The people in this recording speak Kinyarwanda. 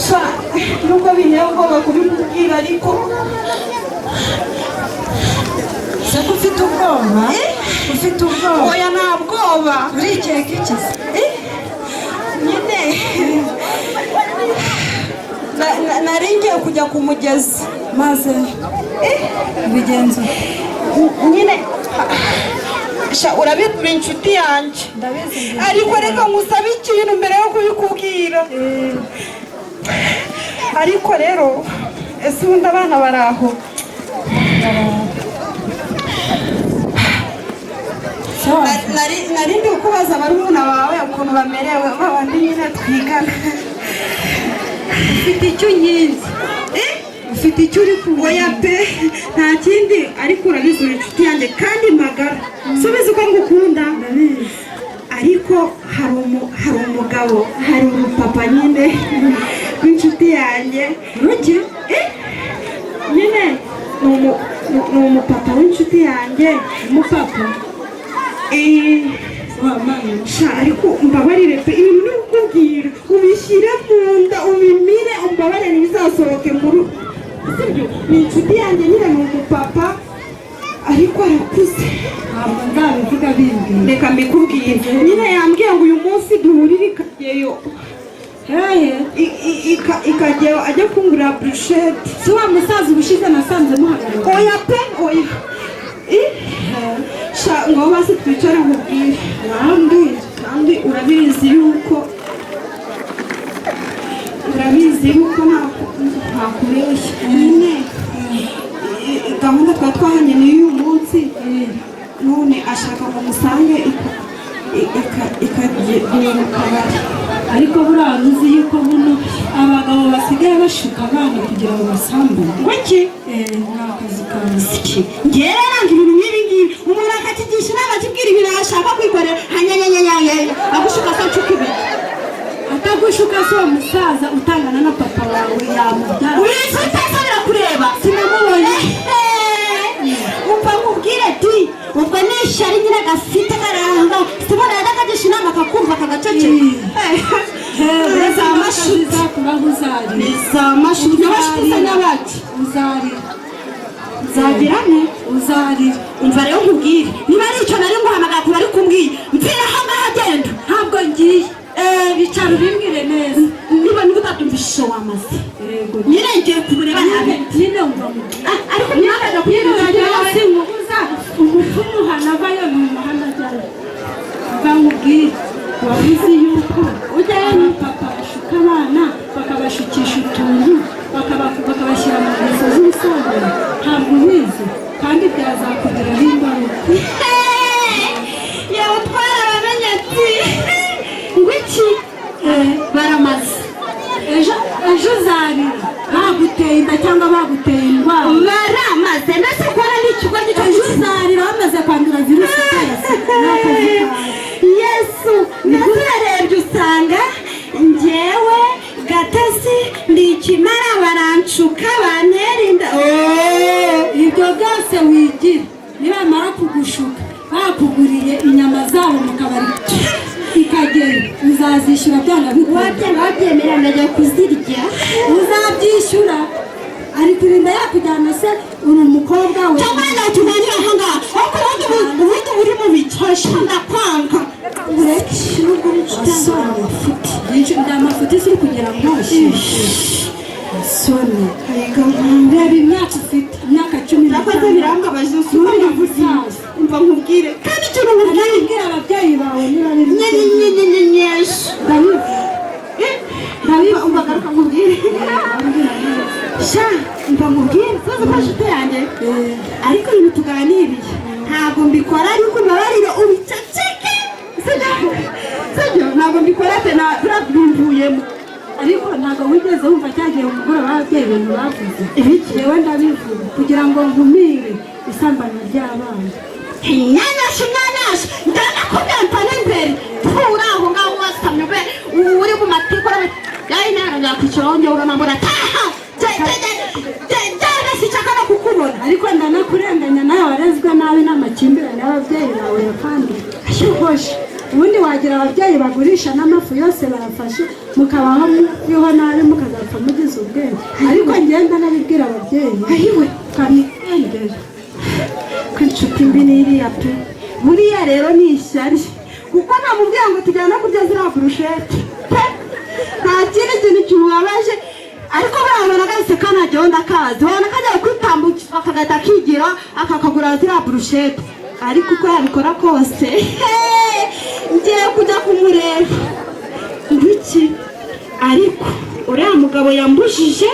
Sha, nubwo binteye ubwoba kubikubwira, ariko Se ko ufite ubwoba? Ufite ubwoba? Oya, nta bwoba. Urikeka iki se? Nyine nari ngiye kujya ku mugezi. Maze ubigenza ute? Nyine sha, urabizi, uri inshuti yanjye. Ndabizi ndi. Ariko reka ngusabe ikintu mbere yo kubikubwira. Ariko rero, ese ubundi abana bari aho? Se wa- Nari ndi kubaza barumuna bawe ukuntu bamerewe, babandi nyine twigana. Ufite icyo unkinze? Ufite icyo uri kuvuga? Oya pe, nta kindi, ariko urabizi, uri inshuti yanjye kandi magara, subiza uko ngukunda. Ndabizi. Ariko hari umugabo, hari umupapa nyine w'inshuti yanjye. Rugi. Nyine ni umupapa w'inshuti yanjye. Umupapa? Eh, Wambaye. Sha, ariko umbabarire pe, ibintu uri kukubwira ubishyire mu nda, ubimire, umbabarire, ntibizasohoke muri, sibyo? Ni inshuti yanjye nyine, ni umupapa ariko arakuze. Ntabwo nzabivuga, bimbwira. Reka mbikubwire nyine, yambwiye ngo uyu munsi duhurire i Kageyo. Hehe? I Kageyo, ajya kungurira burushete. Si wa musaza ubushize nasanze muhagarara? Oya pe, oya. Sha, ngo basi twicare nkubwire. Wambwira. Kandi urabizi yuko ntakubeshya nyine. Gahunda twari twahanye ni iy'uyu munsi, none ashaka ngo musange ikagiye mu kabari. Ariko buriya uzi yuko buno abagabo basigaye bashuka abana kugira ngo basambane? Ngo iki? Ni akazi kawe. Iki ngewe ranga ibintu nk'ibi ngibi, umuntu akakigisha inama, akibwira ibintu ashaka kwikorera, hanyanyanyanyanya agushuka se, nshuka ibi. Atagushuka se, uwo musaza utangana na papa wawe yamubyara? Uri inshuti se, birakureba? Sinamubonye. Umva nkubwire ati ubwo ni ishyari nyine gafite karanga, sibona yajya inama akakumva akagaceceka. Za mashuti. Bizakubaho, uzarira. Za mashuti, n'abashuti se n'abaki. Uzarira. Zagira ne? Uzarira. Umva rero nkubwire, niba ari icyo nari nguhamagara kuba ari kumbwira, mvira aho ngaho, agenda. Ntabwo ngiye. Bicara ubimbwire neza. Niba utabyumvishije, wamaze. Yego. Nyine ngiye kumureba nabi. Nyine umva mubwire. Ah, ariko mwakaga Nyine kubwira inshuti uragera yawe. Sinkubuza, umupfumu uhanavayo ni umuhanda ajyayo. Mva nkubwire, waba uzi yuko Ujyayo? Abapapa bashuka abana, bakabashukisha utuntu, bakabashyira mu ngeso z'ubusambanyi? Ntabwo ubizi, kandi byazakugiraho ingaruka. Yewe, twarabamenye ati ngo iki? Baramaze. Ejo ejo uzarira baguteye inda cyangwa baguteye indwara. Baramaze, mbese ukora n'ikigo gito. Ejo uzarira bamaze kwandura virusi itera sida, ni akazi kawe. Yesu, mbese urarebye usanga njyewe Gatasi ndi ikimara, baranshuka, bantera inda. Oh! Ibyo byose wigira, nibamara kugushuka bakuguriye inyama zabo mu kabari ikagera, uzazishyura byanga bikunda. Wabyanga wabyemera, ndajya kuzirya. Uzabyishyura. Ari kurinda yakujyana se, uri umukobwa we. Cyangwa nawe tuganira aha ngaha, ariko ubundi uri mu bikosha, ndakwanga, ureke nubwo uri inshuti yanjye, amafuti. Ndi amafuti uri kugira ngo soni. Reba imyaka ufite, imyaka 10 Nakoze. n'itanu. Birambabaje, usubire Uri uvugiye. umusaza. Umva nkubwire kandi ikintu nkubwire. Nabibwira ababyeyi bawe niba biri. Nyenyenyenyenyesha. Ndabivuga. Ndabivuga, umva, garuka nkubwire. Sha, umva nkubwire, tuzi ko inshuti yanjye, ariko ibintu tuganiriye ntabwo mbikora, ariko mbabarire ubiceceke, sibyo? Sibyo, ntabwo mbikora pe, na bimvuyemo. Ariko ntabwo wigeze wumva cyagiye umugoroba w'ababyeyi ibintu bavuze? Ibiki? Yewe, ndabivuga kugira ngo nkumire isambana ry'abana. Nyanyashi, nyanyashi, ndanakubwira mpane imbere tura aho ngaho wasamye, ube uri mu matiko yayi nara ngakwicaraho njyewe uranambona, taha jyana, sinshaka no kukubona. Ariko ndanakurenganya, nawe warezwe nabi n'amakimbirane y'ababyeyi bawe kandi ashyuhoje. Ubundi wagira ababyeyi bagurisha n'amafu yose barafashe, mukabaho muriho nabi, mukazapfa. uzi ubwenge, ariko ngenda nabibwira ababyeyi. Ayiwe! Kanigendera. Ko inshuti mbi ni iriya pe! Buriya rero ni ishyari, kuko namubwiye ngo tujyana kurya ziriya burushete pe, nta kindi kintu kimubabaje. Ariko buriya babona gahise kanajyaho, ndakazi babona kajya kwitambukira, akagahita akigira akakagura ziriya burushete. Ariko uko yabikora kose, ngiye kujya kumureba. Ngwiki? Ariko uriya mugabo yambujije.